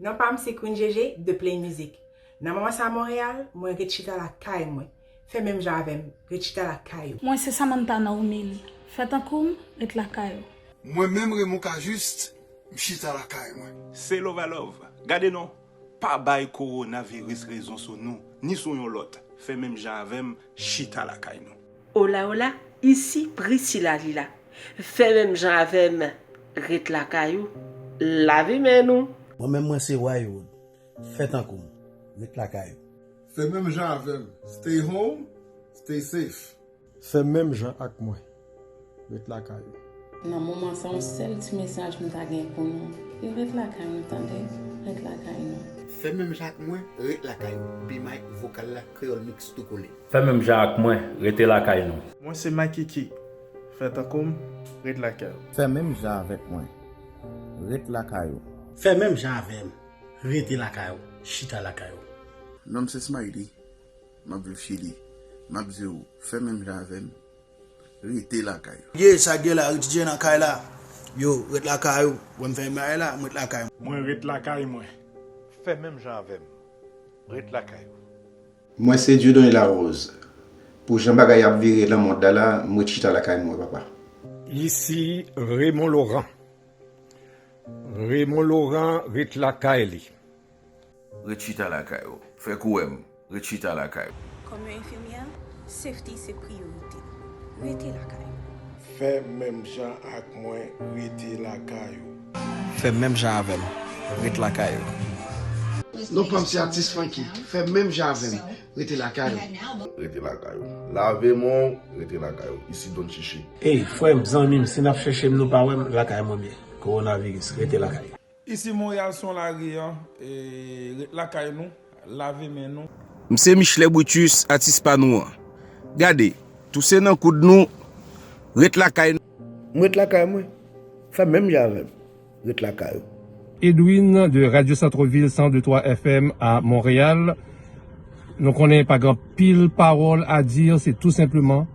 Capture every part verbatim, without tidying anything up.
Non pa m se Queen Jeje de Play Music. Nan moman sa a Monreyal, mwen ret chita lakay mwen. Fè menm jan avè m, ret chita lakay ou. Mwen se Samantha Normil. Fè tankou m, ret lakay ou. Mwen menm Raymond Cajuste, m chita lakay mwen. Se love a love. Gade non, pa bay kowonaviris rezon sou nou, ni sou yon lòt. Fè menm jan avè m, chita lakay nou. Hola hola, isi Priscilla Lila. Fè menm jan avè m, ret lakay ou, lave men nou. Mwen menm mwen se Waywood. Fè tankou m, ret lakay ou. Fè menm jan avè m, stay home, stay safe. Fè menm jan ak mwen, ret lakay ou. Nan moman sa yon sèl ti mesaj m ta gen pou nou, e ret lakay nou tande, ret lakay nou. Fè menm jan ak mwen, ret lakay ou. Be Mike, vokal la, Kreyòl Mix tou kole. Fè menm jan ak mwen, rete lakay nou. Mwen se Makiki. Fè tankou m, ret lakay ou. Fè menm jan avèk mwen, ret lakay ou. Fè menm jan avè m, rete lakay ou, chita lakay ou. Non m se Smiley, m ap viv Chili. M ap di w, fè menm jan avè m, rete lakay ou. Ye, sa k gen la, Richie J nan kay la. Yo, ret lakay ou. Wè m fè bagay la, m ret lakay mwen. Mwen ret lakay mwen. Fè menm jan avè m, ret lakay ou. Mwen se Dieudonné Larose. Pou jan bagay ap vire nan mond la la, m ret chita lakay mwen, papa. Isi Raymond Laurent. Raymond Laurent ret lakay li. Ret chita lakay ou. Fè kou wè m, ret chita lakay ou. Kòm yon enfimyè, safety se priyorite. Rete lakay ou. Fè menm jan ak mwen, rete lakay ou. Fè menm jan avè m, ret lakay ou. Non pa m se Atis Franky. Fè menm jan avè m, rete lakay ou. Rete lakay ou. Lave men w, rete lakay ou. Isi Don Chichi. Ey, frè m, zanmi m, si n ap chèche m nou pa wè m, lakay mwen m ye. Kowonaviris, rete lakay ou. Isi Monreyal se yon lari an, ret lakay nou, lave men nou. M se Michelet Brutus, atis pa nou an. Gade, touse nan koud nou, ret lakay nou. M ret lakay mwen. Fè menm jan avè m. Ret lakay ou. Edwin de Radio Centre-Ville cent deux trois F M à Montréal. Nou konnen pa gen anpil pawòl a di, se tou senpleman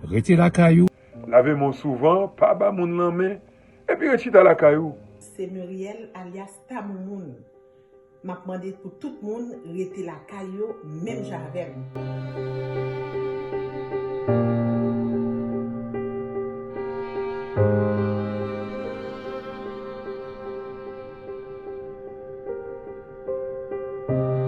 rete lakay ou. Lave men w souvan, pa ba moun lanmen, epi ret chita lakay ou. Se Muriel alyas Tamoumoun. M ap mande pou tout moun rete lakay yo menm jan avè m.